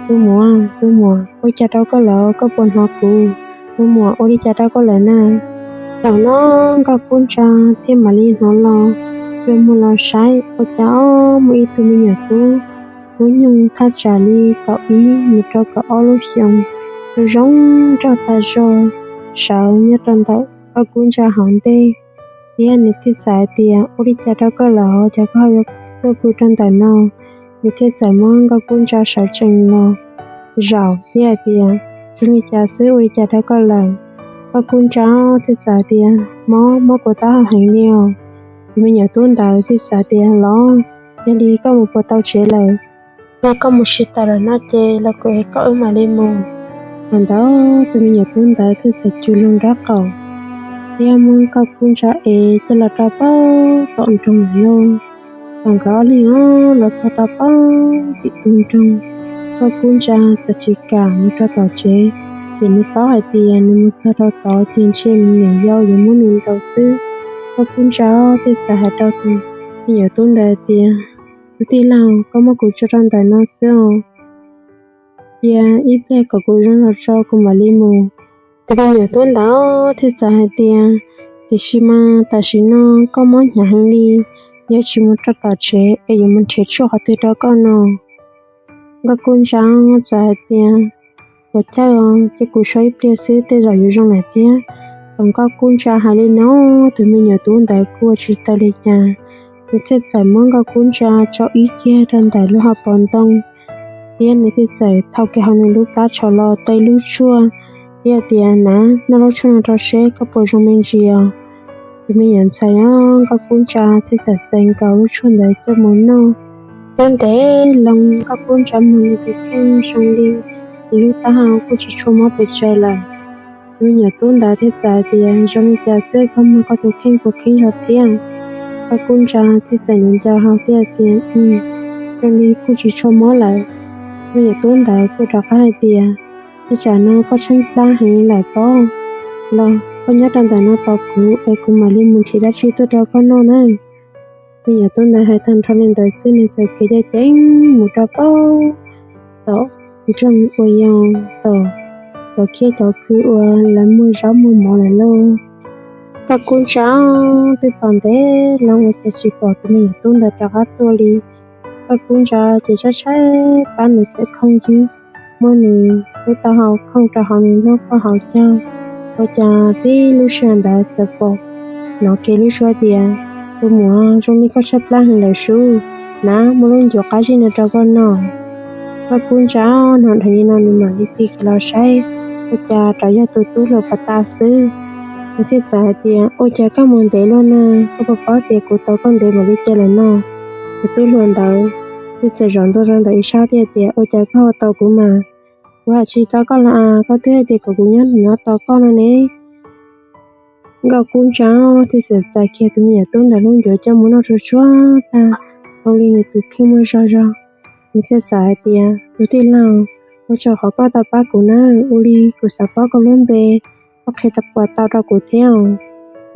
Tus muam, tus muam, ua cas rau koj lawm, koj puas hnov kuv? Tus muam, ua li cas rau koj lawm na? Thaum no Nkauj Kub Ntsa thiaj mam li hnov los, rua muag los saib ua cas muaj ib tug me nyuam tub hnub nyoog thaj tsam li kaum ib mus rau kaum ob lub xyoos, zoo zoo nraug tag zog, sawv nyob rau ntawm Nkauj Kub Ntsa hauv ntej. Thiab nws thiaj txawm hais tias, Ua li cas rau koj lawm, cas koj ho yuav tuaj pw rau ntawm no? Nws thiaj txawm muab Nkauj Kub Ntsa sawv tsees los zaum thiab hais tias, Zoo li cas xwb, ua li cas rau koj lawm? Nkauj Kub Ntsa thiaj txawm hais tias, Mob, mob kuv taub hau heev li os. Tus me nyuam tub ntawd thiaj txawm hais tias, Los, yog li koj mus puas tau tsev lawm? Yog koj mus tsis tau lawm no ces los kuv ev koj wb mam li mus. Thaum ntawd tus me nyuam tub ntawd thiaj txawm tsuj lug nraub qaum thiab muab Nkauj Kub Ntsa ev coj los rau pem tom nroog lawm lauj. Thaum nkawd ob leeg los txog rau pem tim tus nroog, Nkauj Kub Ntsa txawm tsis kam mus rau tom tsev, ces nws paub hais tias nws mus txog rau tod ces ntshe nws niam yau yuav muab nws ntaus xwb. Nkauj Kub Ntsa thiaj txawm hais rau tus me nyuam tub ntawd tias, Tus tij laug, koj muab kuv tso rau ntawm no xwb os, cia ib pliag kom kuv zoo los tso kuv mam li mus. Tus me nyuam tub ntawd thiaj txawm hais tias, Tiam sis mas tam sim no koj mob hnyav heev li, yog tsis mus rau tom tsev es yuav mus nrhiav tshuaj qhov twg rau koj no? Nkauj Kub Ntsa txawm hais tias, Puas chawj os, cia kuv so ib pliag xwb tej zaum yuav zoo lawm thiab. Thaum Nkauj Kub Ntsa hais li no, tus me nyuam tub ntawd kuj ua tsis tau li cas, nws thiaj txawm muab Nkauj Kub Ntsa tso ib kiag rau ntawm lub hauv paus ntoo, thiab nws thiaj txawm thau kiag hauv nws lub plab tsho los tau ib lub tshuaj, thiab hais tias, Nav, noj lub tshuaj no rau seb koj puas zoo me ntsis os. Tus me nyuam ntxhais Nkauj Kub Ntsa thiaj txawm txais nkaus lub tshuaj ntawd coj mus noj. Twb ntev loo Nkauj Kub Ntsa mas nws tus kheej zoo li nws lub taub hau kuj tsis tshua mob pes tsawg lawm. Tus me nyuam tub ntawd thiaj txawm hais tias, Zoo li cas xwb koj mas koj tus kheej puas kheeb zog thiab? Nkauj Kub Ntsa thiaj txawm nco nco hau thiab hais tias, Zoo li kuj tsis tshua mob lawm. Tus me nyuam tub ntawd kuj rov qab hais tias, Ua cas no koj tsheej plab heev lawm pob? Los koj nyob rau ntawm no tos kuv es kuv mam li mus nrhiav dab tsi tuaj rau koj noj na. Tus me nyuam tub ntawd hais tag nrho li ntawd xwb nws txawm khiav ceev ceev mus rau pem tom nroog uas yog tom cov khiab cov khw uas lawv muag zaub muag mov lawm lauj. Nkauj Kub Ntsa twb tos ntev loo ua cas tsis pom tus me nyuam tub ntawd rov qab tuaj li. Nkauj Kub Ntsa ces tshaib tshaib plab nws txawm khooj ywb, muab nws lub taub hau khooj rau hauv nws lub pob hauv caug. Ua cas tib lub sij hawm ntawd txawm pom hnov kiag lub suab tias, Tus muam, zoo li koj tshaib plab heev lawm sub, nav, muab lub ncuav qab zib no rau koj noj. Nkauj Kub Ntsa hnov dheev li no nws mam li tig kiag los saib, ua cas rov yog tus tub hluas pas tas xwb. Nws thiaj txawm hais tias, Ua cas koj mus ntev luaj na, koj puas paub tias kuv tos koj ntev npaum li cas lawm no? Tus tub hluas ntawd thiaj txawm zaum ntua rau ntawm ib sab thiaj tias, Ua cas koj ho tos kuv mas? Kuv hais tsis tau koj los as, koj twb hais tias kom kuv nyob no tos koj no ne. Nkauj Kub Ntsa thiaj txawm txais kiag tus me nyuam tub ntawd lub ncuav coj mus noj tsuag tsuag tag, zoo li nws tus kheej muaj zog zog. Nws thiaj txawm hais tias, Tus tij laug, ua tsaug qhov koj tau pab kuv na, ua li kuv xav paub koj lub npe, koj qhia puas tau rau kuv thiab os?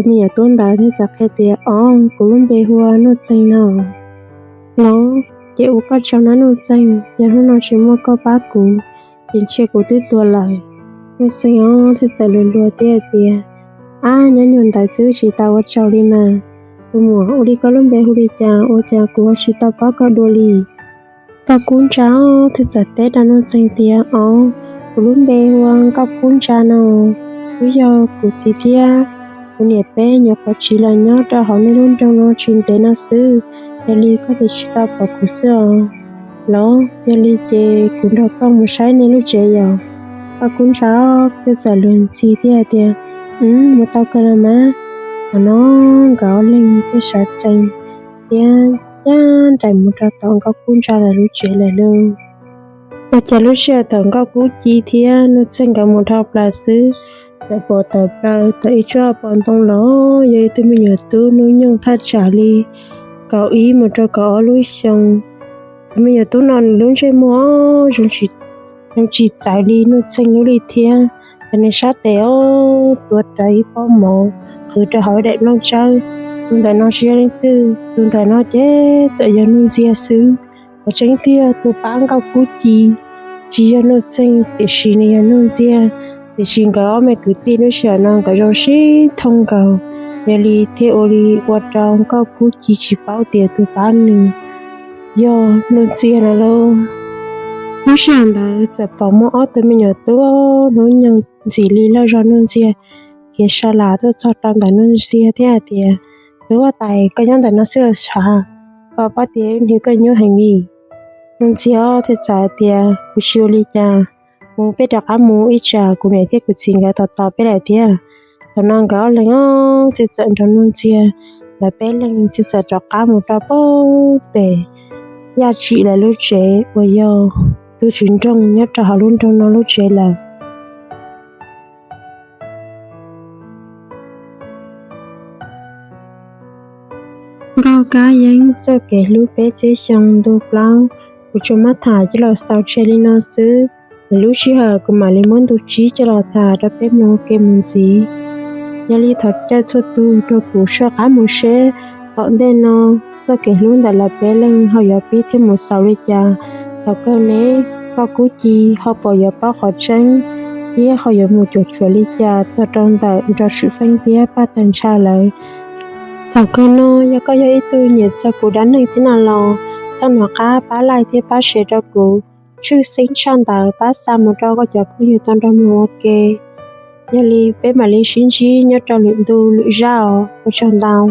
Tus me nyuam tub ntawd thiaj txawm qhia tias, Os, kuv lub npe hu ua Nuj Txeeg no. Los ces ua koj tsaug nawb Nuj Txeeg, yog hnub no tsis muaj koj pab kuv ces ntshe kuv twb tuag lawm. Nuj Txeeg os thiaj txawm luag luag thiab tias, Ab, nyob nyuag ntawd xwb tsis tau ua tsaug li mas. Tus muam, ua li koj lub npe hu li cas, ua cas kuv ho tsis tau paub koj dua li? Nkauj Kub Ntsa thiaj txawm teb rau Nuj Txeeg tias, Os, kuv lub npe hu ua Nkauj Kub Ntsa no. Twb yog kuv txiv thiab kuv niam peb nyuam qhuav tsiv los nyob rau hauv nej lub nroog no tsis ntev no xwb, yog li koj thiaj tsis tau pom kuv xwb os. Los yog li ces kuv nrog koj mus saib nej lub tsev yom. Nkauj Kub Ntsa thiaj txawm luag ntxhi thiab hais tias, Mus tau kawg los mas. Thaum no nkawd ob leeg thiaj sawv tsees thiab cab nraim mus rau tom Nkauj Kub Ntsa lawv lub tsev lawm lauj. Ua cas lub sij hawm thaum Nkauj Kub Ci thiab Nuj Txeeg nkawd mus dhau plaws xwb, txawm pom tawm plaws tau ib tsob pos ntoo los yog ib tug me nyuam tub hnub nyoog thaj tsam li kaum ib mus rau kaum ob lub xyoo. Tus me nyuam tub no nws lub ntsej muag zoo tsis txawv li Nuj Txeeg lub li thiab. Ces nws sab tes os tuav rawv ib pob mov qhwv rau hauv daim nplooj tsawb. Tus ntawm no tsis yog leej twg, tus ntawm no ces txawm yog Nuj Ntxiag xwb. Qhov tseeb tiag tus pab Nkauj Kub Ci tsis yog Nuj Txeeg tiam sis nws yog Nuj Ntxiag. Tiam sis nkawd ob me kwv tij lub sij hawm no nkawd zoo sib thooj nkaus, yog li thiaj ua li ua rau Nkauj Kub Ci tsis paub tias tus pab nws yog Nuj Ntxiag lawm lauj. Lub sij hawm ntawd txawm pom muaj ob tug me nyuam tub hnub nyoog ntxim li loj zog Nuj Ntxiag khiav sa las tuaj txog rau ntawm Nuj Ntxiag thiab hais tias, Tus huab tais, koj nyob ntawm no xwb los sav? Koj paub tias hnub koj nyuaj heev li. Nuj Ntxiag thiaj txawm hais tias, Kuv tsis ua li cas, mus peb rov qab mus, ib tsam kuv niam thiab kuv txiv nkawd tos tos peb lawm thiab. Thaum no nkawd ob leeg os thiaj txawm nrog Nuj Ntxiag lawv peb leeg thiaj txawm rov qab mus rau pem yaj tsim lawv lub tsev uas yog tus tswv nroog nyob rau hauv lub nroog no lub tsev lawm. Nkauj Kab Yeeb txoj kev hlub peb txhiab xyoo ntu plaub, kuv tsuas muab tham coj los xaus tseg li no xwb. Lwm lub sij hawm kuv mam li muab ntu tsib coj los tham rau peb mloog ua ke mus ntxiv. Yog li thov caw txhua tus nrog kuv soj qab mus seb tom ntej no txoj kev hlub ntawm lawv peb leeg ho yuav pib thiab mus xaus li cas. Thaum kawg ne, Nkauj Kub Ci ho puas yuav paub qhov tseeb thiab ho yuav mus cuam tshuam li cas txog rau ntawm Nraug Swm Feej thiab Paj Tawg Ntsha lawv? Thaum kawg no, yog koj yog ib tug nyiam txog kuv dab neeg thiab no los, txhob hnov qab pab like thiab pab share rau kuv. Tshwj xeeb tshaj ntawd pab xa mus rau koj cov phooj ywg tau nrog mloog ua ke. Yog li peb mam li sib ntsib nyob rau lwm ntu lwm zaj os. Ua tsaug ntau.